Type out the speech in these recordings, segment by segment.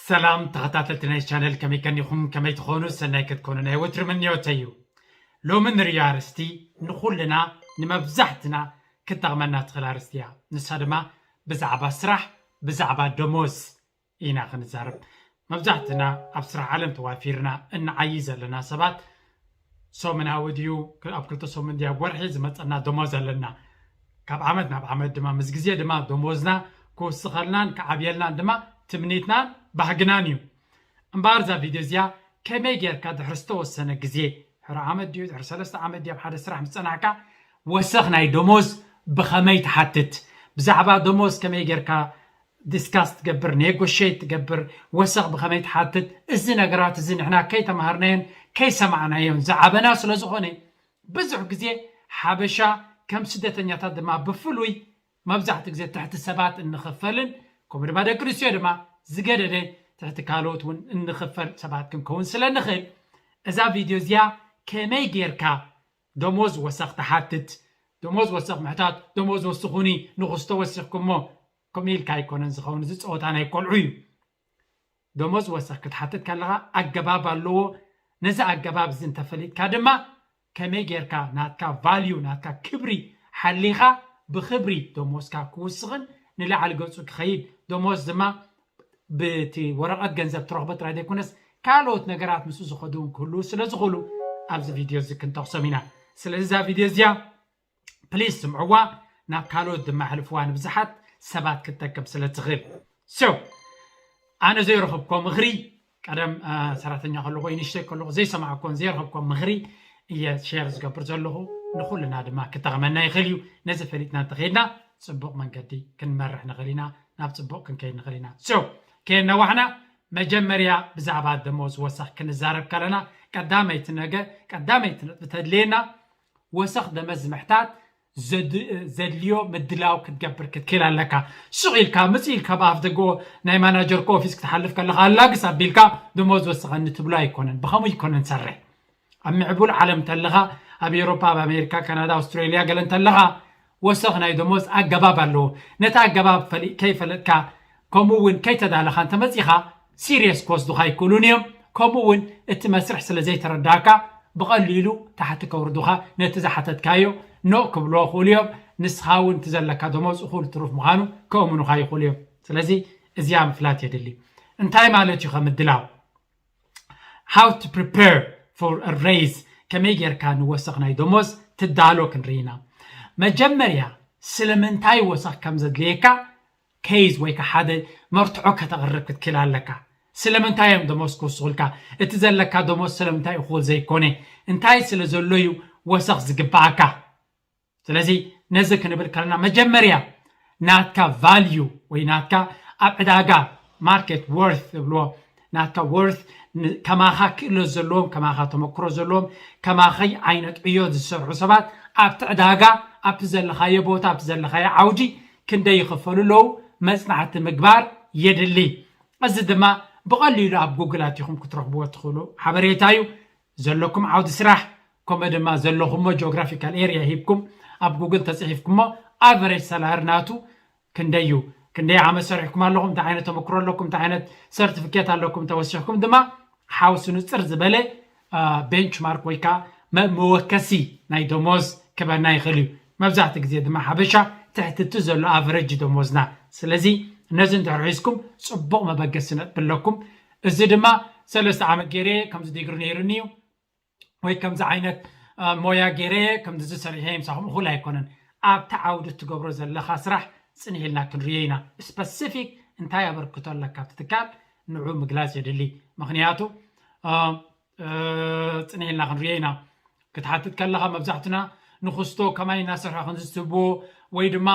ሰላም ተኸታተልቲ ናይ ቻነል፣ ከመይ ከኒኹም? ከመይ ትኾኑ? ሰናይ ክትኮኑ ናይ ወትሪ ምንዮተይ እዩ። ሎሚ ንርእዮ ኣርእስቲ ንኹልና ንመብዛሕትና ክትጠቕመና ትኽእል ኣርእስቲ እያ። ንሳ ድማ ብዛዕባ ስራሕ፣ ብዛዕባ ደሞዝ ኢና ክንዛረብ። መብዛሕትና ኣብ ስራሕ ዓለም ተዋፊርና እንዓዪ ዘለና ሰባት ሰሙናዊ ድዩ፣ ኣብ ክልተ ሰሙን ድዩ፣ ኣብ ወርሒ ዝመጸና ደሞዝ ኣለና። ካብ ዓመት ናብ ዓመት ድማ ምስ ግዜ ድማ ደሞዝና ክውስኸልናን ክዓብየልናን ድማ ትምኒትናን ባህግናን እዩ። እምበኣር እዛ ቪድዮ እዚኣ ከመይ ጌርካ ድሕሪ ዝተወሰነ ግዜ፣ ድሕሪ ዓመት ድዩ ድሕሪ ሰለስተ ዓመት ድዩ ኣብ ሓደ ስራሕ ምስ ጸናሕካ ወሰኽ ናይ ደሞዝ ብኸመይ ትሓትት፣ ብዛዕባ ደሞዝ ከመይ ጌርካ ዲስካስ ትገብር፣ ኔጎሽት ትገብር፣ ወሰኽ ብኸመይ ትሓትት፣ እዚ ነገራት እዚ ንሕና ከይተማሃርናዮን ከይሰማዕናዮን ዝዓበና ስለ ዝኾነ ብዙሕ ግዜ ሓበሻ ከም ስደተኛታት ድማ ብፍሉይ መብዛሕትኡ ግዜ ትሕቲ ሰባት እንኽፈልን ከምኡ ድማ ደቂ ኣንስትዮ ድማ ዝገደደ ትሕቲ ካልኦት እውን እንኽፈል ሰባት ክንከውን ስለ ንኽእል እዛ ቪድዮ እዚኣ ከመይ ጌርካ ደሞዝ ወሰኽ ትሓትት፣ ደሞዝ ወሰኽ ምሕታት፣ ደሞዝ ወስኹኒ ንኽስቶ ወሲኽኩሞ ከምኡ ኢልካ ኣይኮነን ዝኸውን። እዚ ፀወታ ናይ ቆልዑ እዩ። ደሞዝ ወሰኽ ክትሓትት ከለኻ ኣገባብ ኣለዎ። ነዚ ኣገባብ እዚ እንተፈሊጥካ ድማ ከመይ ጌርካ ናትካ ቫልዩ ናትካ ክብሪ ሓሊኻ ብክብሪ ደሞዝካ ክውስኽን ንላዕሊ ገፁ ክኸይድ ደሞዝ ድማ ብቲ ወረቐት ገንዘብ ትረኽቦ ጥራይ ዘይኮነስ ካልኦት ነገራት ምስኡ ዝኸዱ እውን ክህልዉ ስለ ዝኽእሉ ኣብዚ ቪድዮ እዚ ክንጠቕሶም ኢና። ስለዚ እዛ ቪድዮ እዚኣ ፕሊዝ ስምዕዋ፣ ናብ ካልኦት ድማ ኣሕልፍዋ፣ ንብዙሓት ሰባት ክትጠቅም ስለ ትኽእል። ሶ ኣነ ዘይረኸብኮ ምኽሪ ቀደም ሰራተኛ ከለኹ ወይ ንእሽተይ ከለኹ ዘይሰማዕኮን ዘይረኸብኮ ምኽሪ እየ ሼር ዝገብር ዘለኹ። ንኹልና ድማ ክጠቕመና ይኽእል እዩ። ነዚ ፈሊጥና እንተኸይድና ፅቡቕ መንገዲ ክንመርሕ ንኽእል ኢና፣ ናብ ፅቡቕ ክንከይድ ንኽእል ኢና። ሶ ከየነዋሕና መጀመርያ ብዛዕባ ደሞዝ ወሰኽ ክንዛረብ ከለና ቀዳመይቲ ነገ ቀዳመይቲ ነጥቢ ተድልየና ወሰኽ ደመዝ ምሕታት ዘድልዮ ምድላው ክትገብር ክትክእል ኣለካ። ሱቕ ኢልካ ምፅ ኢልካ ብኣፍ ደገ ናይ ማናጀርኮ ኦፊስ ክትሓልፍ ከለካ ኣላግስ ኣቢልካ ደሞዝ ወስኸኒ ትብሎ ኣይኮነን። ብኸምኡ ይኮነን ሰርሕ። ኣብ ምዕቡል ዓለም እንተለኻ ኣብ ኤሮፓ ኣብ ኣሜሪካ ካናዳ ኣውስትራሊያ ገለ እንተለኻ ወሰኽ ናይ ደሞዝ ኣገባብ ኣለዎ። ነቲ ኣገባብ ፈሊጥ ከይፈለጥካ ከምኡ እውን ከይተዳለኻ እንተመፂኻ ሲሪየስ ክወስዱኻ ኣይክእሉን እዮም። ከምኡ እውን እቲ መስርሕ ስለ ዘይተረዳእካ ብቐሊሉ ታሕቲ ከውርዱኻ ነቲ ዝሓተትካዮ ኖእ ክብልዎ ይኽእሉ እዮም። ንስኻ እውን እቲ ዘለካ ደሞዝ እኹል ትሩፍ ምዃኑ ከእምኑኻ ይኽእሉ እዮም። ስለዚ እዚኣ ምፍላት የድሊ። እንታይ ማለት እዩ ከምድላው? How to prepare for a raise፣ ከመይ ጌርካ ንወሰኽ ናይ ደሞዝ ትዳሎ ክንርኢ ኢና። መጀመርያ ስለምንታይ ወሰኽ ከም ዘድልየካ ኬዝ ወይ ከዓ ሓደ መርትዖ ከተቕርብ ክትክእል ኣለካ። ስለምንታይ እዮም ደሞዝ ክውስኹልካ? እቲ ዘለካ ደሞዝ ስለምንታይ እኹል ዘይኮነ? እንታይ ስለ ዘሎ እዩ ወሰኽ ዝግብኣካ? ስለዚ ነዚ ክንብል ከለና መጀመርያ ናትካ ቫልዩ ወይ ናትካ ኣብ ዕዳጋ ማርኬት ወርት ዝብልዎ ናትካ ወርት ከማኻ ክእለት ዘለዎም ከማኻ ተመክሮ ዘለዎም ከማኸይ ዓይነት ዕዮ ዝሰርሑ ሰባት ኣብቲ ዕዳጋ ኣብቲ ዘለኻዮ ቦታ ኣብቲ ዘለኻዮ ዓውዲ ክንደይ ይኽፈሉ ኣለዉ መፅናዕቲ ምግባር የድሊ። እዚ ድማ ብቐሊሉ ኣብ ጉግል ኣቲኹም ክትረኽብዎ ትኽእሉ ሓበሬታ እዩ። ዘለኩም ዓውዲ ስራሕ ከምኡ ድማ ዘለኹሞ ጂኦግራፊካል ኤርያ ሂብኩም ኣብ ጉግል ተፅሒፍኩሞ ኣቨሬጅ ሳላሪ ናቱ ክንደይ እዩ? ክንደይ ዓመት ሰሪሕኩም ኣለኹም? እንታይ ዓይነት ተመክሮ ኣለኩም? እንታይ ዓይነት ሰርቲፊኬት ኣለኩም? ተወሲኽኩም ድማ ሓውሲ ንፅር ዝበለ ቤንችማርክ ወይ ከዓ መወከሲ ናይ ደሞዝ ክበና ይኽእል እዩ። መብዛሕትኡ ግዜ ድማ ሓበሻ ትሕቲ እቲ ዘሎ ኣቨረጅ ደሞዝና። ስለዚ ነዚ እንድሕር ሒዝኩም ፅቡቕ መበገሲ ነጥቢ ኣለኩም። እዚ ድማ ሰለስተ ዓመት ገይረ ከምዚ ዲግሪ ነይሩኒ እዩ ወይ ከምዚ ዓይነት ሞያ ገይረ ከምዚ ዝሰርሐ ምሳኹም እኹል ኣይኮነን። ኣብቲ ዓውዲ እትገብሮ ዘለኻ ስራሕ ፅንሕ ኢልና ክንሪኦ ኢና። ስፐሲፊክ እንታይ ኣበርክቶ ኣለካ ኣብቲ ትካል ንዑ ምግላፅ የድሊ። ምክንያቱ ፅንሕ ኢልና ክንሪኦ ኢና። ክትሓትት ከለኻ መብዛሕትና ንክስቶ ከማይ እናሰርሐ ክንዝትብዎ ወይ ድማ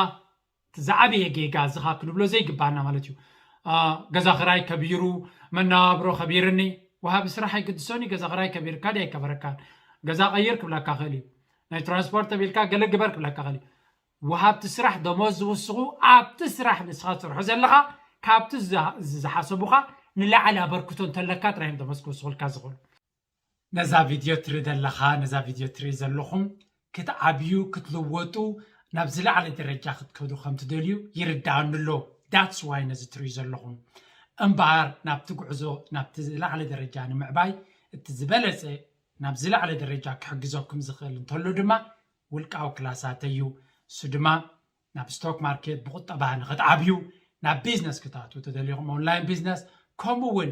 ዝዓበየ ጌጋ ዝኻ ክንብሎ ዘይግባና ማለት እዩ። ገዛ ክራይ ከቢሩ መነባብሮ ከቢርኒ ወሃቢ ስራሕ ኣይግድሶን እዩ። ገዛ ክራይ ከቢርካ ድዩ ኣይከበረካን? ገዛ ቀይር ክብለካ ክእል እዩ። ናይ ትራንስፖርት ተቢልካ ገለ ግበር ክብለካ ክእል እዩ። ወሃብቲ ስራሕ ደሞዝ ዝውስኹ ኣብቲ ስራሕ ንስኻ ትሰርሖ ዘለኻ ካብቲ ዝሓሰቡኻ ንላዕሊ ኣበርክቶ እንተለካ ጥራይ እዮም ደሞዝ ክውስኹልካ ዝኽእሉ። ነዛ ቪድዮ ትርኢ ዘለኻ ነዛ ቪድዮ ትርኢ ዘለኹም ክትዓብዩ ክትልወጡ ናብ ዝለዓለ ደረጃ ክትከዱ ከም ትደልዩ ይርድኣኒ ኣሎ። That's why ነዚ ትርእዩ ዘለኹም። እምበኣር ናብቲ ጉዕዞ ናብቲ ዝለዓለ ደረጃ ንምዕባይ እቲ ዝበለፀ ናብ ዝለዓለ ደረጃ ክሕግዘኩም ዝኽእል እንተሎ ድማ ውልቃዊ ክላሳት እዩ። እሱ ድማ ናብ ስቶክ ማርኬት ብቁጠባ ንክትዓብዩ፣ ናብ ቢዝነስ ክታቱ ተደሊኹም ኦንላይን ቢዝነስ፣ ከምኡ እውን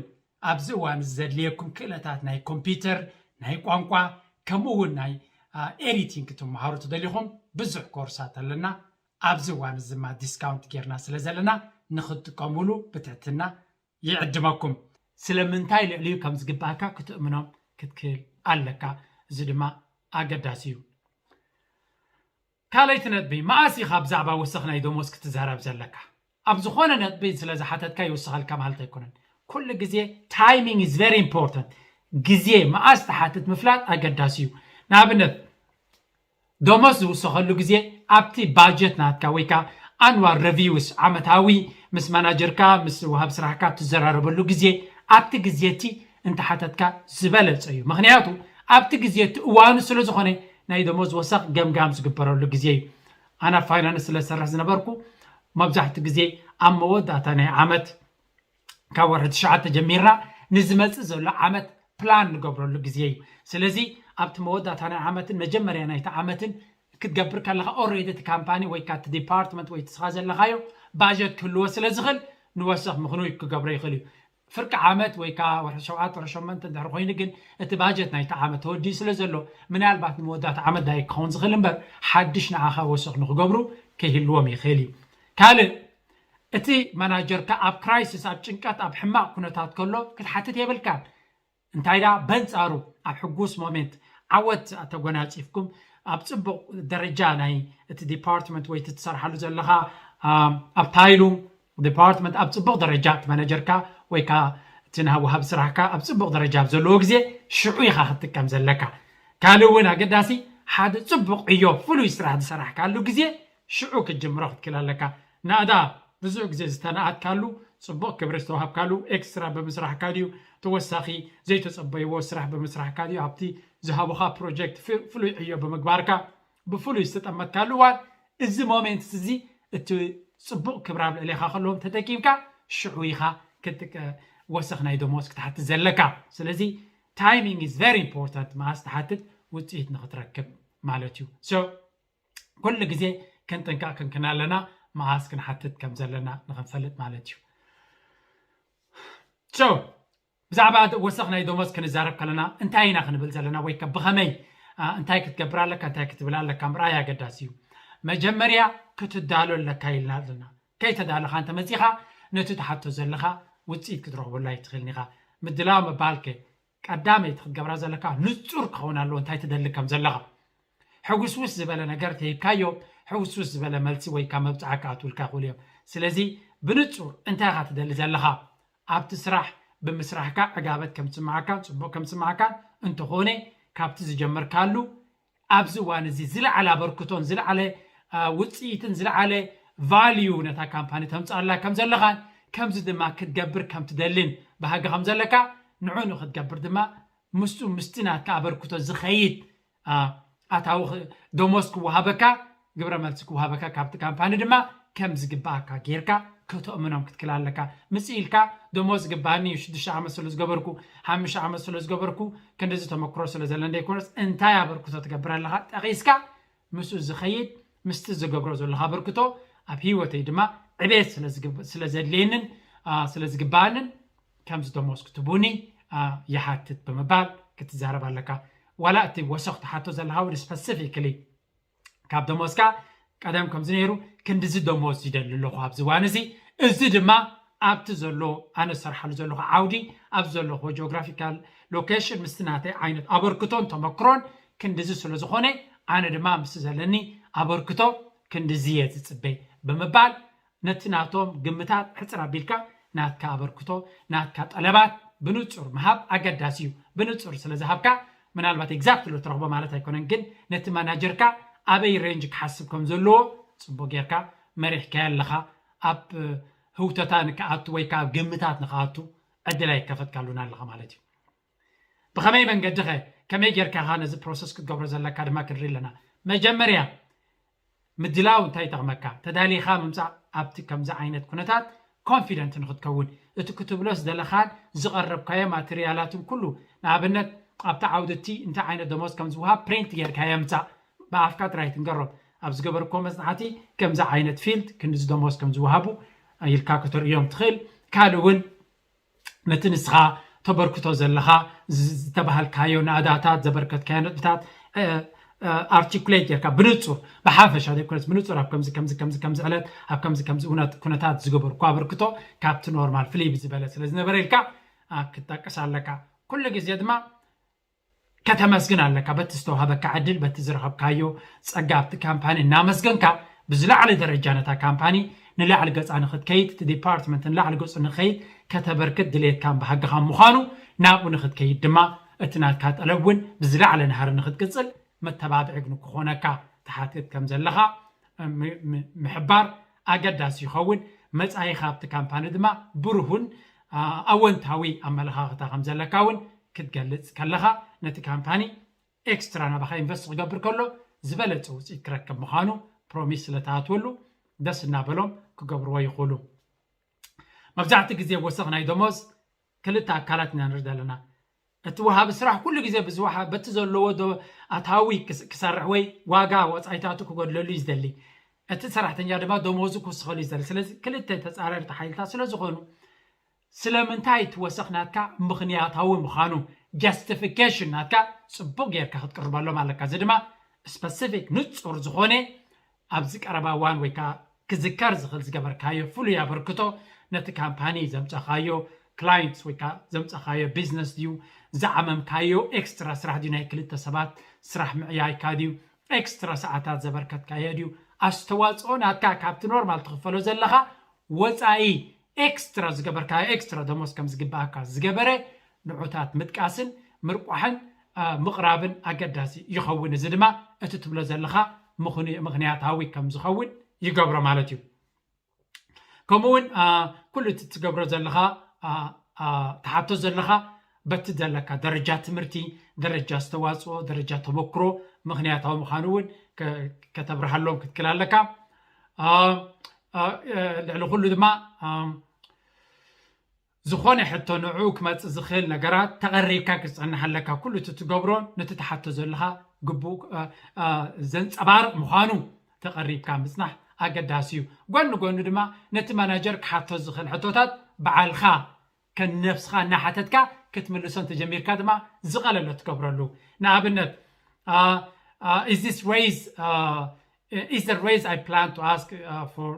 ኣብዚ እዋን እዚ ዘድልየኩም ክእለታት ናይ ኮምፒውተር፣ ናይ ቋንቋ፣ ከምኡ እውን ናይ ኤዲቲንግ ክትመሃሩ ተደሊኹም ብዙሕ ኮርሳት ኣለና። ኣብዚ እዋን እዚ ድማ ዲስካውንት ጌርና ስለ ዘለና ንክትጥቀሙሉ ብትሕትና ይዕድመኩም። ስለምንታይ ልዕሊኡ ከም ዝግባእካ ክትእምኖም ክትክእል ኣለካ። እዚ ድማ ኣገዳሲ እዩ። ካልኣይቲ ነጥቢ፣ መኣስ ኢኻ ብዛዕባ ወሰኽ ናይ ደሞዝ ክትዛረብ ዘለካ? ኣብ ዝኾነ ነጥቢ ስለ ዝሓተትካ ይውሰኸልካ ማለት ኣይኮነን። ኩሉ ግዜ ታይሚንግ ኢዝ ቨሪ ኢምፖርታንት። ግዜ መኣስ ትሓትት ምፍላጥ ኣገዳሲ እዩ። ንኣብነት ደሞዝ ዝውሰኸሉ ግዜ ኣብቲ ባጀት ናትካ ወይ ከዓ ኣንዋል ረቪውስ ዓመታዊ ምስ ማናጀርካ ምስ ወሃብ ስራሕካ ትዘራረበሉ ግዜ ኣብቲ ግዜ እቲ እንተሓተትካ ዝበለፀ እዩ። ምክንያቱ ኣብቲ ግዜ እቲ እዋኑ ስለ ዝኾነ ናይ ደሞዝ ወሰኽ ገምጋም ዝግበረሉ ግዜ እዩ። ኣነ ኣብ ፋይናንስ ስለ ዝሰርሕ ዝነበርኩ መብዛሕትኡ ግዜ ኣብ መወዳእታ ናይ ዓመት ካብ ወርሒ ትሽዓተ ጀሚርና ንዝመፅእ ዘሎ ዓመት ፕላን ንገብረሉ ግዜ እዩ። ስለዚ ኣብቲ መወዳእታ ናይ ዓመትን መጀመርያ ናይቲ ዓመትን ክትገብር ከለካ ኦልሬዲ እቲ ካምፓኒ ወይ ከዓ እቲ ዲፓርትመንት ወይ እቲ ስኻ ዘለካዮ ባጀት ክህልዎ ስለ ዝኽእል ንወሰኽ ምኽኑይ ክገብሮ ይኽእል እዩ። ፍርቂ ዓመት ወይ ከዓ ወርሒ ሸውዓተ ወርሒ ሸሞንተ እንድሕር ኮይኑ ግን እቲ ባጀት ናይቲ ዓመት ተወዲኡ ስለ ዘሎ ምናልባት ንመወዳእታ ዓመት ዳይ ክኸውን ዝኽእል እምበር ሓድሽ ንዓኻ ወሰኽ ንክገብሩ ከይህልዎም ይኽእል እዩ። ካልእ እቲ ማናጀርካ ኣብ ክራይሲስ ኣብ ጭንቀት ኣብ ሕማቕ ኩነታት ከሎ ክትሓትት የብልካን። እንታይ ደኣ በንጻሩ ኣብ ሕጉስ ሞሜንት ዓወት ተጎናጺፍኩም ኣብ ጽቡቕ ደረጃ ናይ እቲ ዲፓርትመንት ወይ እቲ ትሰርሓሉ ዘለኻ ኣብ ታይሉ ዲፓርትመንት ኣብ ጽቡቕ ደረጃ እቲ ማናጀርካ ወይ ከዓ እቲ ናሃ ወሃቢ ስራሕካ ኣብ ጽቡቕ ደረጃ ኣብ ዘለዎ ግዜ ሽዑ ኢኻ ክትጥቀም ዘለካ። ካልእ እውን ኣገዳሲ ሓደ ጽቡቕ ዕዮ ፍሉይ ስራሕ ዝሰራሕካሉ ግዜ ሽዑ ክትጅምሮ ክትክእል ኣለካ። ናእዳ ብዙሕ ግዜ ዝተናኣትካሉ ጽቡቕ ክብሪ ዝተዋሃብካሉ ኤክስትራ ብምስራሕካ ድዩ ተወሳኺ ዘይተጸበይዎ ስራሕ ብምስራሕካ ድዩ ኣብቲ ዝሃቡኻ ፕሮጀክት ፍሉይ ዕዮ ብምግባርካ ብፍሉይ ዝተጠመትካሉ እዋን እዚ ሞሜንት እዚ እቲ ጽቡቕ ክብሪ ኣብ ልዕሌኻ ከለዎም ተጠቂምካ ሽዑ ኢኻ ክትጥቀ ወሰኽ ናይ ደሞዝ ክትሓትት ዘለካ። ስለዚ ታይሚንግ ኢዝ ቨሪ ኢምፖርታንት መዓስ ትሓትት ውፅኢት ንክትረክብ ማለት እዩ። ኩሉ ግዜ ክንጥንቀቕ ክንክን ኣለና መዓስ ክንሓትት ከም ዘለና ንክንፈልጥ ማለት እዩ። ብዛዕባ ወሰኽ ናይ ደሞዝ ክንዛረብ ከለና እንታይ ኢና ክንብል ዘለና ወይ ከ ብኸመይ እንታይ ክትገብር ኣለካ እንታይ ክትብል ኣለካ ምርኣይ ኣገዳሲ እዩ። መጀመርያ ክትዳሎ ኣለካ ኢልና ኣለና። ከይተዳለኻ እንተመፂኻ ነቲ ትሓቶ ዘለኻ ውፅኢት ክትረኽበሉ ኣይትኽእልን ኢኻ። ምድላው ምባልከ ቀዳመይቲ ክትገብራ ዘለካ ንፁር ክኸውን ኣለዎ እንታይ ትደሊ ከም ዘለኻ። ሕውስውስ ዝበለ ነገር ተሂብካዮ ሕውስውስ ዝበለ መልሲ ወይ ካብ መብፅዓ ክኣትውልካ ይኽእሉ እዮም። ስለዚ ብንፁር እንታይ ኢኻ ትደሊ ዘለኻ ኣብቲ ስራሕ ብምስራሕካ ዕጋበት ከም ዝስምዓካን ፅቡቕ ከም ዝስምዓካን እንተኾነ ካብቲ ዝጀመርካሉ ኣብዚ እዋን እዚ ዝለዓለ ኣበርክቶን ዝለዓለ ውፅኢትን ዝለዓለ ቫልዩ ነታ ካምፓኒ ተምፅኣላ ከም ዘለኻን ከምዚ ድማ ክትገብር ከም ትደልን ባህጊ ከም ዘለካ ንዕኡ ንክትገብር ድማ ምስኡ ምስቲ ናትካ ኣበርክቶ ዝኸይድ ኣታዊ ደሞዝ ክወሃበካ ግብረ መልሲ ክወሃበካ ካብቲ ካምፓኒ ድማ ከም ዝግባኣካ ጌርካ ከተእምኖም ክትክል ኣለካ። ምጽእ ኢልካ ደሞዝ ዝግባኣኒ እዩ ሽዱሽተ ዓመት ስለ ዝገበርኩ ሓሙሽተ ዓመት ስለ ዝገበርኩ ክንድዚ ተመክሮ ስለ ዘለኒ ዘይኮነስ እንታይ ኣበርክቶ ትገብር ኣለኻ ጠቒስካ ምስኡ ዝኸይድ ምስቲ ዝገብሮ ዘለኻ ኣበርክቶ ኣብ ህይወተይ ድማ ዕቤት ስለ ዘድልየንን ስለ ዝግባኣንን ከምዚ ደሞዝ ክትቡኒ ይሓትት ብምባል ክትዛረብ ኣለካ። ዋላ እቲ ወሰኽ ትሓቶ ዘለኻ እውን ስፐሲፊክሊ ካብ ደሞዝካ ቀደም ከምዚ ነይሩ ክንድዚ ደሞዝ ይደሊ ኣለኹ ኣብዚ እዋን እዚ። እዚ ድማ ኣብቲ ዘሎ ኣነ ዝሰርሓሉ ዘለኹ ዓውዲ ኣብዚ ዘለኹ ጂኦግራፊካል ሎኬሽን ምስቲ ናተይ ዓይነት ኣበርክቶን ተመክሮን ክንድዚ ስለ ዝኾነ ኣነ ድማ ምስቲ ዘለኒ ኣበርክቶ ክንድዚ እየ ዝፅበ ብምባል ነቲ ናቶም ግምታት ሕፅር ኣቢልካ ናትካ ኣበርክቶ ናትካ ጠለባት ብንፁር ምሃብ ኣገዳሲ እዩ። ብንፁር ስለ ዝሃብካ ምናልባት ኤግዛክትሊ ትረኽቦ ማለት ኣይኮነን ግን ነቲ ማናጀርካ ኣበይ ሬንጅ ክሓስብ ከም ዘለዎ ፅቡቅ ጌርካ መሪሕካዮ ኣለኻ። ኣብ ህውተታ ንክኣቱ ወይ ከዓ ኣብ ግምታት ንክኣቱ ዕድል ኣይከፈትካሉን ኣለኻ ማለት እዩ። ብኸመይ መንገዲ ኸ ከመይ ጌርካ ኢኻ ነዚ ፕሮሰስ ክትገብሮ ዘለካ ድማ ክንርኢ ኣለና። መጀመርያ ምድላው እንታይ ይጠቕመካ? ተዳሊኻ ምምፃእ ኣብቲ ከምዚ ዓይነት ኩነታት ኮንፊደንት ንክትከውን፣ እቲ ክትብሎ ዝደለኻን ዝቐረብካዮ ማቴሪያላትን ኩሉ፣ ንኣብነት ኣብቲ ዓውዲ እቲ እንታይ ዓይነት ደሞዝ ከም ዝወሃብ ፕሪንት ጌርካ የምፃእ፣ ብኣፍካ ጥራይ ትንገሮም። ኣብ ዝገበርክዎ መፅናዕቲ ከምዚ ዓይነት ፊልድ ክንድዚ ደሞዝ ከም ዝወሃቡ ኢልካ ከተርእዮም ትኽእል። ካልእ እውን ነቲ ንስኻ ተበርክቶ ዘለኻ ዝ- ዝተባሃልካዮ ናእዳታት፣ ዘበርከትካዮ ነጥብታት ኣርቲኩሌት ጌርካ ብንፁር፣ ብሓፈሻ ዘይኮነስ ብንፁር ኣብ ከምዚ ከምዚ ከምዚ ከምዚ ዕለት ኣብ ከምዚ ከምዚ እውነት ኩነታት ዝገበርኩ ኣበርክቶ ካብቲ ኖርማል ፍልይ ብዝበለ ስለ ዝነበረ ኢልካ ኣ፣ ክትጠቅስ ኣለካ። ኩሉ ግዜ ድማ ከተመስግን ኣለካ በቲ ዝተዋሃበካ ዕድል፣ በቲ ዝረኸብካዮ ጸጋ ኣብቲ ካምፓኒ እናመስገንካ፣ ብዝለዓለ ደረጃ ነታ ካምፓኒ ንላዕሊ ገጻ ንኽትከይድ፣ እቲ ዲፓርትመንት ንላዕሊ ገጹ ንኽኸይድ ከተበርክት ድሌትካን ባህግኻን ምዃኑ፣ ናብኡ ንኽትከይድ ድማ እቲ ናትካ ጠለብ እውን ብዝለዓለ ናህሪ ንኽትቅጽል መተባብዒ ግን ክኾነካ ትሓትት ከም ዘለኻ ም- ም- ምሕባር ኣገዳሲ ይኸውን። መጻኢኻ ኣብቲ ካምፓኒ ድማ ብሩሁን ኣ- ኣወንታዊ ኣመለኻኽታ ከም ዘለካ እውን ክትገልጽ ከለኻ፣ ነቲ ካምፓኒ ኤክስትራ ናባኻ ኢንቨስት ክገብር ከሎ ዝበለጸ ውፅኢት ክረክብ ምዃኑ ፕሮሚስ ስለ ትኣትወሉ፣ ደስ እናበሎም ክገብርዎ ይኽእሉ። መብዛሕትኡ ግዜ ወሰኽ ናይ ደሞዝ ክልተ ኣካላት ኢና ንርኢ ዘለና። እቲ ወሃቢ ስራሕ ኩሉ ግዜ ብዝወሃ በቲ ዘለዎ ዶ ኣታዊ ክስ- ክሰርሕ ወይ ዋጋ ወፃኢታቱ ክጎድለሉ እዩ ዝደሊ። እቲ ሰራሕተኛ ድማ ደሞዙ ክውስኸሉ እዩ ዝደሊ። ስለዚ ክልተ ተፃረርቲ ሓይልታት ስለ ዝኾኑ፣ ስለምንታይ እቲ ወሰኽ ናትካ ምኽንያታዊ ምዃኑ፣ ጃስቲፊኬሽን ናትካ ፅቡቅ ጌርካ ክትቅርበሎም ኣለካ። እዚ ድማ ስፐሲፊክ ንፁር ዝኾነ ኣብዚ ቀረባ እዋን ወይ ከዓ ክዝከር ዝኽእል ዝገበርካዮ ፍሉይ ኣበርክቶ፣ ነቲ ካምፓኒ ዘምፀኻዮ ክላይንትስ ወይ ከዓ ዘምፀኻዮ ቢዝነስ ድዩ፣ ዝዓመምካዮ ኤክስትራ ስራሕ ድዩ፣ ናይ ክልተ ሰባት ስራሕ ምዕያይካ ድዩ፣ ኤክስትራ ሰዓታት ዘበርከትካዮ ድዩ፣ ኣስተዋፅኦ ናትካ ካብቲ ኖርማል ትኽፈሎ ዘለኻ ወፃኢ ኤክስትራ ዝገበርካዮ ኤክስትራ ደሞዝ ከም ዝግባኣካ ዝገበረ ንዑታት ምጥቃስን ምርቋሕን ኣ፣ ምቕራብን ኣገዳሲ ይኸውን። እዚ ድማ እቲ ትብሎ ዘለኻ ምኽንያታዊ ከም ዝኸውን ይገብሮ ማለት እዩ። ከምኡ እውን ኩሉ እቲ ትገብሮ ዘለኻ ትሓቶ ዘለኻ በቲ ዘለካ ደረጃ ትምህርቲ፣ ደረጃ ዝተዋፅኦ፣ ደረጃ ተመክሮ ምኽንያታዊ ምዃኑ እውን ከተብርሃሎም ክትክል ኣለካ። ልዕሊ ኩሉ ድማ ዝኾነ ሕቶ ንዕኡ ክመፅእ ዝኽእል ነገራት ተቐሪብካ ክትፀንሕ ኣለካ። ኩሉ እቲ ትገብሮ ነቲ ትሓቶ ዘለኻ ግቡእ ዘንፀባርቕ ምዃኑ ተቐሪብካ ምፅናሕ ኣገዳሲ እዩ። ጎኒ ጎኒ ድማ ነቲ ማናጀር ክሓቶ ዝኽእል ሕቶታት ባዕልኻ ከነብስኻ እናሓተትካ ክትምልሶ እንተጀሚርካ ድማ ዝቐለለ ትገብረሉ። ንኣብነት is this raise is the raise I plan to ask for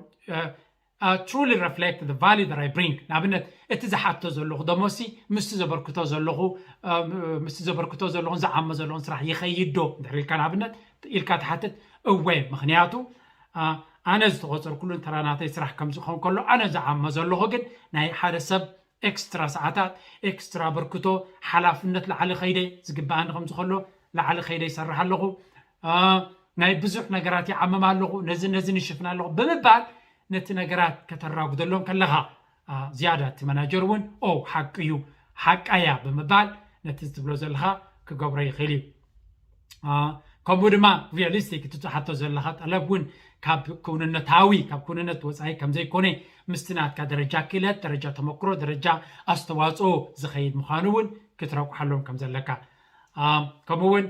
truly reflect the value that I bring? ንኣብነት እቲ ዝሓቶ ዘለኹ ደሞሲ ምስቲ ዘበርክቶ ዘለኹ ምስቲ ዘበርክቶ ዘለኹን ዝዓሞ ዘለኹን ስራሕ ይኸይድ ዶ እንድሕር ኢልካ ንኣብነት ኢልካ ትሓትት፣ እወ፣ ምኽንያቱ ኣነ ዝተቖፀርኩሉን ተራ ናተይ ስራሕ ከም ዝኾን ከሎ ኣነ ዝዓሞ ዘለኹ ግን ናይ ሓደ ሰብ ኤክስትራ ሰዓታት፣ ኤክስትራ ኣበርክቶ፣ ሓላፍነት ላዕሊ ከይደ ዝግበኣኒ ከም ዝኸሎ ላዕሊ ከይደ ይሰርሕ ኣለኹ፣ ናይ ብዙሕ ነገራት ይዓምም ኣለኹ፣ ነዚ ነዚ ይሽፍን ኣለኹ ብምባል ነቲ ነገራት ከተራጉደሎም ከለኻ ዝያዳ እቲ መናጀር እውን ኦ ሓቂ እዩ፣ ሓቃ እያ ብምባል ነቲ ትብሎ ዘለኻ ክገብሮ ይኽእል እዩ። ከምኡ ድማ ሪያሊስቲክ እቲ ትሓቶ ዘለኻ ጠለብ እውን ካብ ክውንነታዊ ካብ ክውንነት ወፃኢ ከምዘይኮነ ምስቲ ናትካ ደረጃ ክእለት፣ ደረጃ ተመክሮ፣ ደረጃ ኣስተዋፅኦ ዝኸይድ ምዃኑ እውን ክትረቁሓሎም ከም ዘለካ ከምኡ እውን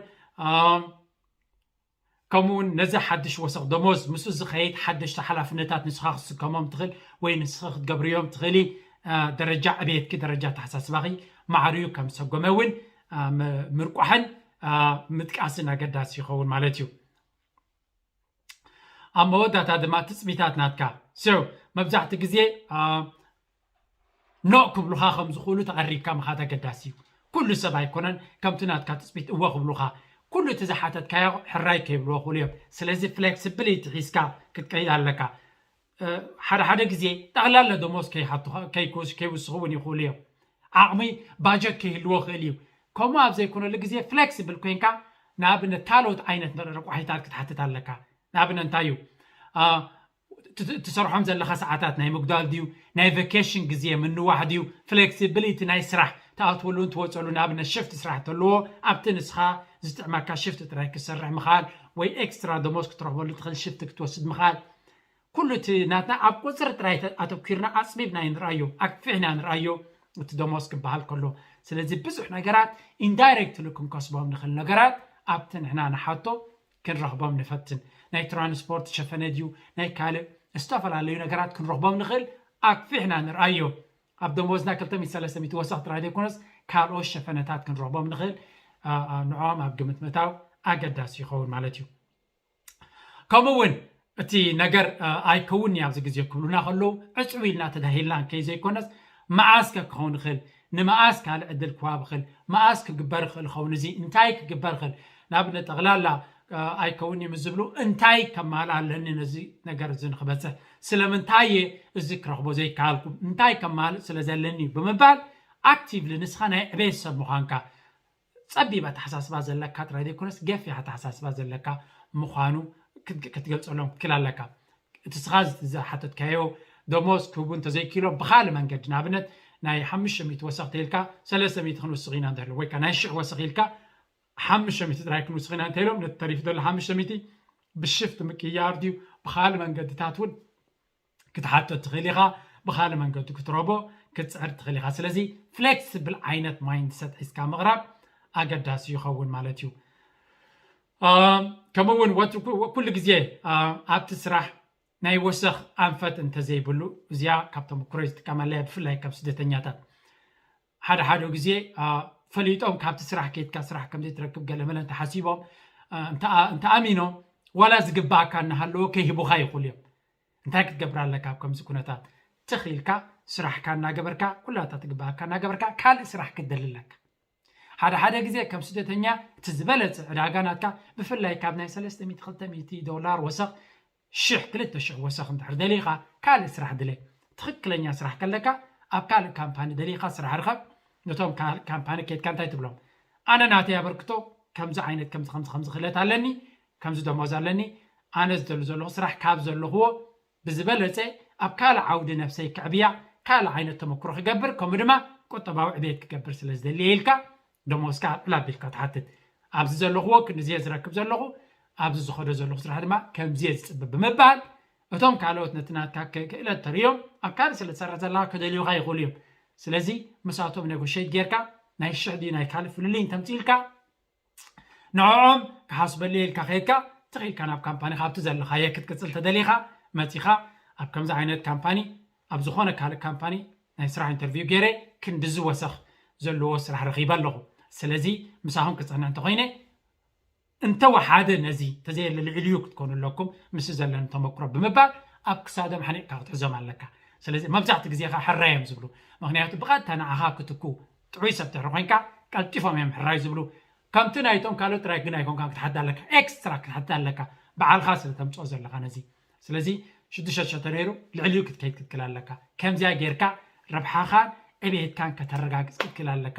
ከምኡውን ነዚ ሓድሽ ወሰኽ ደሞዝ ምስኡ ዝኸይድ ሓደሽቲ ሓላፍነታት ንስኻ ክትስከሞም ትኽእል ወይ ንስኻ ክትገብርዮም ትኽእሊ ደረጃ ዕቤትኪ ደረጃ ኣተሓሳስባኺ ማዕርዩ ከም ዝሰጎመ እውን ምርቋሕን ምጥቃስን ኣገዳሲ ይኸውን ማለት እዩ። ኣብ መወዳእታ ድማ ትፅቢታት ናትካ ሰው መብዛሕቲ ግዜ ኖእ ክብሉኻ ከም ዝኽእሉ ተቐሪብካ ምኻድ ኣገዳሲ እዩ። ኩሉ ሰብ ኣይኮነን ከምቲ ናትካ ትፅቢት እወ ክብሉኻ። ኩሉ እቲ ዝሓተትካዮ ሕራይ ከይብልዎ ክኽእሉ እዮም። ስለዚ ፍሌክሲቢሊቲ ሒዝካ ክትቀይድ ኣለካ። ሓደ ሓደ ግዜ ጠቕላላ ደሞዝ ከይውስኹ እውን ይኽእሉ እዮም። ዓቕሚ ባጀት ከይህልዎ ክእል እዩ። ከምኡ ኣብ ዘይኮነሉ ግዜ ፍሌክሲብል ኮይንካ ንኣብነት ካልኦት ዓይነት ረቋሒታት ክትሓትት ኣለካ። ንኣብነት እንታይ እዩ ትሰርሖም ዘለካ ሰዓታት ናይ ምጉዳል ድዩ ናይ ቨኬሽን ግዜ ምንዋሕ ድዩ ፍሌክሲቢሊቲ ናይ ስራሕ ትኣትወሉን ትወፀሉ ንኣብነት ሽፍት ስራሕ ተለዎ ኣብቲ ንስኻ ዝጥዕመካ ሽፍት ጥራይ ክትሰርሕ ምኻል ወይ ኤክስትራ ደሞዝ ክትረኽበሉ ትኽእል ሽፍት ክትወስድ ምኻል ኩሉ እቲ ናትና ኣብ ቁፅሪ ጥራይ ኣተኪርና ኣፅቢብና ንርኣዮ ኣክፊሕና ንርኣዮ። እቲ ደሞዝ ክበሃል ከሎ ስለዚ ብዙሕ ነገራት ኢንዳይሬክትሊ ክንከስቦም ንኽእል ነገራት ኣብቲ ንሕና ንሓቶ ክንረኽቦም ንፈትን ናይ ትራንስፖርት ሸፈነ ድዩ ናይ ካልእ ዝተፈላለዩ ነገራት ክንረኽቦም ንኽእል ኣክፊሕና ንርኣዮ። ኣብ ደሞዝና ክልተ ሚእቲ ሰለስተ ሚእቲ ወሰኽ ጥራይ ዘይኮነስ ካልኦት ሸፈነታት ክንረኽቦም ንኽእል ንዕኦም ኣብ ግምት ምእታው ኣገዳሲ ይኸውን ማለት እዩ። ከምኡ እውን እቲ ነገር ኣይከውን ኣብዚ ግዜ ክብሉና ከለዉ ዕፅው ኢልና ተዳሂልና ከይ ዘይኮነስ መኣስ ከ ክኸውን ይኽእል ንመኣስ ካልእ ዕድል ክዋብ ይኽእል መኣስ ክግበር ይኽእል ኸውን እዚ እንታይ ክግበር ይኽእል ናብ ጠቕላላ ኣይከውን እዩ ዝብሉ እንታይ ከማልእ ኣለኒ ነዚ ነገር እዚ ንክበፅሕ ስለምንታይ እየ እዚ ክረኽቦ ዘይከኣልኩ እንታይ ከማልእ ስለ ዘለኒ ብምባል ኣክቲቭሊ ንስኻ ናይ ዕቤት ሰብ ምዃንካ ፀቢብ ኣተሓሳስባ ዘለካ ጥራይ ዘይኮነስ ገፊሕ ኣተሓሳስባ ዘለካ ምዃኑ ክትገልፀሎም ክትክል ኣለካ። እቲ ስኻ ዝሓተትካዮ ደሞዝ ክህቡ እንተዘይክኢሎም ብኻልእ መንገዲ ንኣብነት ናይ ሓሙሽተ ሚእቲ ወሰኽ ተይልካ ሰለስተ ሚእቲ ክንውስኽ ኢና እንተሎ ወይ ናይ ሽሕ ወሰኽ ኢልካ ሓሙሽተ ሚእቲ ጥራይ ክንውስኽ ኢና እንተኢሎም ነቲ ተሪፉ ዘሎ ሓሙሽተ ሚእቲ ብሽፍት ምቅያር ድዩ ብኻልእ መንገድታት እውን ክትሓቶ ትኽእል ኢኻ ብኻልእ መንገዲ ክትረቦ ክትፅዕር ትኽእል ኢኻ ስለዚ ፍሌክስብል ዓይነት ማይንድሰት ሒዝካ ምቕራብ ኣገዳሲ ይኸውን ማለት እዩ ከምኡ እውን ኩሉ ግዜ ኣብቲ ስራሕ ናይ ወሰኽ ኣንፈት እንተዘይብሉ እዚኣ ካብ ተመክሮ ዝጥቀመለያ ብፍላይ ካብ ስደተኛታት ሓደ ሓደ ግዜ ፈሊጦም ካብቲ ስራሕ ከይትካ ስራሕ ከምዘይትረክብ ገለመለ እንተሓሲቦም እንተኣሚኖም ዋላ ዝግባኣካ እናሃለዎ ከይህቡኻ ይኽእሉ እዮም እንታይ ክትገብር ኣለካ ኣብ ከምዚ ኩነታት ትኽኢልካ ስራሕካ እናገበርካ ኩላታ ትግባኣካ እናገበርካ ካልእ ስራሕ ክትደሊ ኣለካ ሓደ ሓደ ግዜ ከም ስደተኛ እቲ ዝበለፀ ዕዳጋ ናትካ ብፍላይ ካብ ናይ ሰለስተ ሚእቲ ክልተ ሚእቲ ዶላር ወሰኽ ሽሕ ክልተ ሽሕ ወሰኽ እንድሕር ደሊኻ ካልእ ስራሕ ድለ ትኽክለኛ ስራሕ ከለካ ኣብ ካልእ ካምፓኒ ደሊኻ ስራሕ ርኸብ ነቶም ካልእ ካምፓኒ ከይድካ እንታይ ትብሎም ኣነ ናተይ ኣበርክቶ ከምዚ ዓይነት ከምዚ ከምዚ ከምዚ ክእለት ኣለኒ ከምዚ ደሞዝ ኣለኒ ኣነ ዝደሉ ዘለኹ ስራሕ ካብ ዘለኽዎ ብዝበለፀ ኣብ ካልእ ዓውዲ ነብሰይ ክዕብያ ካልእ ዓይነት ተመክሮ ክገብር ከምኡ ድማ ቁጠባዊ ዕቤት ክገብር ስለ ዝደሊ ኢልካ ደሞዝካ ኣልዕል ኣቢልካ ትሓትት ኣብዚ ዘለኽዎ ክንድዚ እየ ዝረክብ ዘለኹ ኣብዚ ዝኸዶ ዘለኹ ስራሕ ድማ ከምዚ እየ ዝፅበ ብምባል እቶም ካልኦት ነቲ ናትካ ክእለት ተርእዮም ኣብ ካልእ ስለ ትሰርሕ ዘለካ ክደልዩካ ይኽእሉ እዮም ስለዚ ምሳቶም ኔጎሽት ጌርካ ናይ ሽሕ ድዩ ናይ ካልእ ፍልልይ እንተምፅኢልካ ንዕኦም ክሓስበሉ ኢልካ ከይድካ ትኽኢልካ ናብ ካምፓኒ ካብቲ ዘለኻየ ክትቅፅል ተደሊኻ መፂኻ ኣብ ከምዚ ዓይነት ካምፓኒ ኣብ ዝኾነ ካልእ ካምፓኒ ናይ ስራሕ ኢንተርቪው ገይረ ክንድዚ ወሰኽ ዘለዎ ስራሕ ረኺበ ኣለኹ ስለዚ ምሳኹም ክፀንዕ እንተኮይነ እንተወሓደ ነዚ ተዘየለ ልዕልዩ ክትኮኑ ኣለኩም ምስ ዘለኒ ተመክሮ ብምባል ኣብ ክሳዶም ሓኒቕካ ክትሕዞም ኣለካ ስለዚ መብዛሕቲ ግዜ ካ ሕራይ እዮም ዝብሉ ምክንያቱ ብቐጥታ ንዓኻ ክትኩ ጥዑይ ሰብ ትሕሪ ኮይንካ ቀልጢፎም እዮም ሕራይ ዝብሉ ከምቲ ናይቶም ካልኦት ጥራይ ግን ኣይኮንካን ክትሓት ኣለካ ኤክስትራ ክትሓት ኣለካ በዓልካ ስለ ተምፅኦ ዘለካ ነዚ ስለዚ ሽዱሽተ ሽሕ ተነይሩ ልዕሊኡ ክትከይድ ክትክል ኣለካ ከምዚኣ ጌርካ ረብሓኻን ዕብየትካን ከተረጋግፅ ክትክል ኣለካ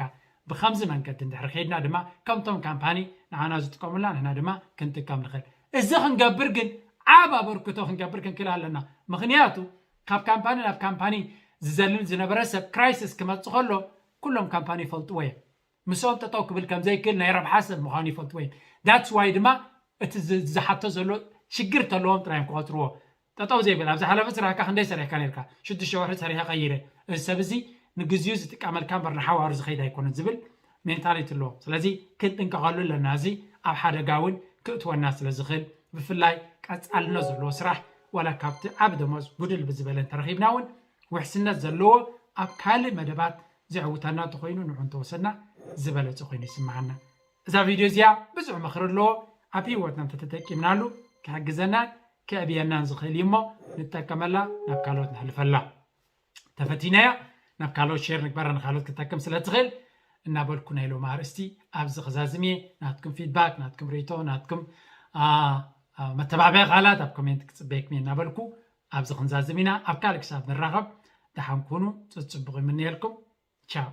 ብከምዚ መንገዲ እንድሕር ከይድና ድማ ከምቶም ካምፓኒ ንዓና ዝጥቀሙላ ንሕና ድማ ክንጥቀም ንኽእል እዚ ክንገብር ግን ዓብ ኣበርክቶ ክንገብር ክንክል ኣለና ምክንያቱ ካብ ካምፓኒ ናብ ካምፓኒ ዝዘልል ዝነበረ ሰብ ክራይሲስ ክመፅእ ከሎ ኩሎም ካምፓኒ ይፈልጥዎ እዮም ምስኦም ጠጠው ክብል ከም ዘይክእል ናይ ረብሓ ሰብ ምዃኑ ይፈልጥዎ እዮም that's why ድማ እቲ ዝሓቶ ዘሎ ሽግር ተለዎም ጥራዮም ክቆፅርዎ ጠጠው ዘይብል ኣብ ዝሓለፈ ስራሕካ ክንደይ ሰሪሕካ ነርካ ሽዱሽተ ወርሒ ሰሪሐ ቀይረ እዚ ሰብ እዚ ንግዚኡ ዝጥቀመልካ እምበር ንሓዋሩ ዝኸይድ ኣይኮነን ዝብል ሜንታሊቲ ኣለዎ ስለዚ ክንጥንቀቐሉ ኣለና እዚ ኣብ ሓደጋ እውን ክእትወና ስለ ዝኽእል ብፍላይ ቀፃልነት ዘለዎ ስራሕ ዋላ ካብቲ ዓብ ደሞዝ ጉድል ብዝበለ እንተረኺብና እውን ውሕስነት ዘለዎ ኣብ ካልእ መደባት ዘዕውተና እንተኮይኑ ንዑ እንተወሰድና ዝበለፀ ኮይኑ ይስምዓና እዛ ቪድዮ እዚኣ ብዙሕ ምኽሪ ኣለዎ ኣብ ህይወትና እንተተጠቂምናሉ ክሕግዘናን ክዕብየናን ዝኽእል እዩ እሞ ንጠቀመላ ናብ ካልኦት ንሕልፈላ ተፈቲናያ ናብ ካልኦት ሼር ንግበራ ንካልኦት ክጠቅም ስለ ትኽእል እናበልኩ ናይ ሎም ኣርእስቲ ኣብዚ ክዛዝም እየ ናትኩም ፊድባክ ናትኩም ሪቶ ናትኩም መተባብዒ ቃላት ኣብ ኮሜንት ክፅበየኩም እየ እናበልኩ ኣብዚ ክንዛዝም ኢና ኣብ ካልእ ክሳብ ንራኸብ ደሓን ኩኑ ፅፅቡቕ ይምንየልኩም ቻው